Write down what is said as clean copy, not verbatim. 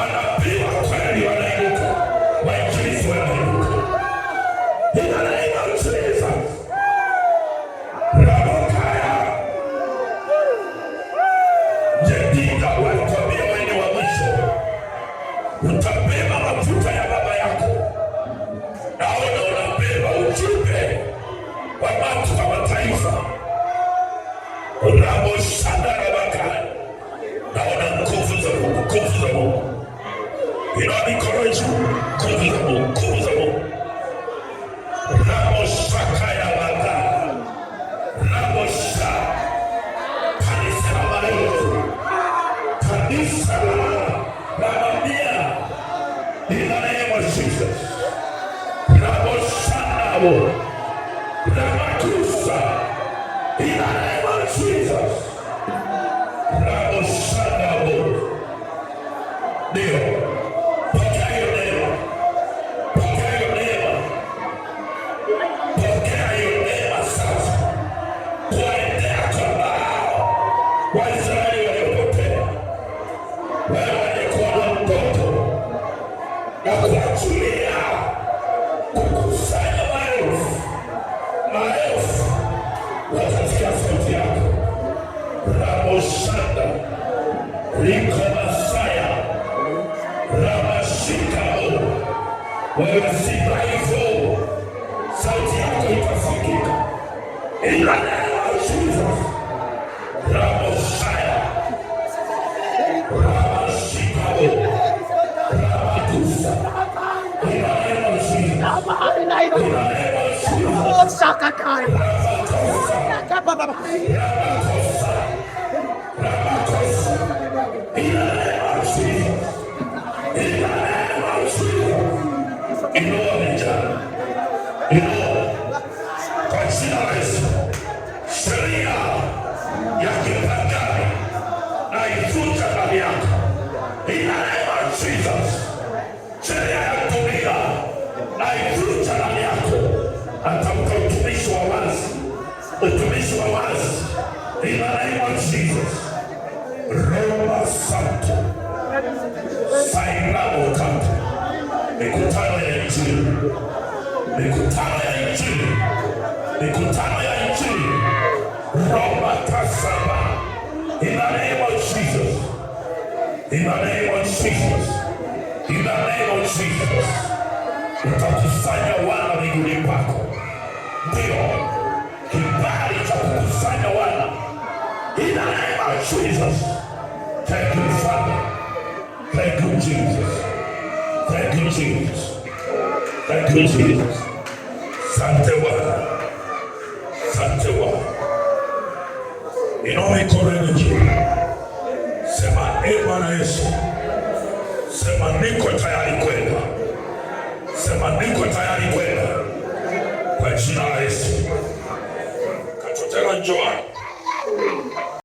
Manabii wa kweli wanainuka, wainjilisti wanainuka. In the name of Jesus. Rabokaya. Jedida, walikwambia wewe ni wa mwisho, utabeba mafuta ya baba yako. Naona unabeba ujumbe wa watu wa mataifa. Raboshanda rabakaya. Naona nguvu za Mungu, nguvu za Mungu. Inua mikono juu, nguvu za Mungu, nguvu za Mungu. Raboshakaya baka. Rabosha. Kanisa la maelfu, kanisa la mamia. In the name of Jesus. Raboshandabo. Rabakusa. In the name of Jesus. Raboshandabo. Ndio. Pokea hiyo neema. Pokea hiyo neema. Pokea hiyo neema sasa. Kuwaendea kondoo wa Israeli waliopotea. Wewe aliyekuwa na mtoto na kuachilia kukusanya maelfu maelfu watasikia sauti yako. Raboshanda liko Masaya Ramashikao, wewe si dhaifu, sauti yako itasikika. In the name of Jesus. Raboshaya Ramashikao Ramakusa. In the name of Jesus. In the name of Jesus. Ramakosa. Ramakosa. Ramakosa. In the name of Jesus. In the name of Jesus. Inua vijana. Inua. Kwa jina la Yesu. Sheria ya kipagani naivunja ndani yako. In the name of Jesus. Sheria ya dunia naivunja ndani yako. Natamka utumishi wa wazi, utumishi wa wazi. In the name of Jesus. Roma Santo. Sairamo Kanto. Mikutano ya Injili, mikutano ya Injili, mikutano ya Injili. Roma Kasaba. In the name of Jesus. In the name of Jesus. In the name of Jesus. Utakusanya wana miguuni pako. Ndio kibali cha kukusanya wana. In the name of Jesus. Thank you, Father. Thank you, Jesus. Thank you, Jesus. Thank you, Jesus. Sante Bwana. Sante Bwana. Inua mikono yenu juu. Sema, e Bwana Yesu. Sema, niko tayari kwenda. Sema, niko tayari kwenda. Kwa jina la Yesu. Kachotela, njoo.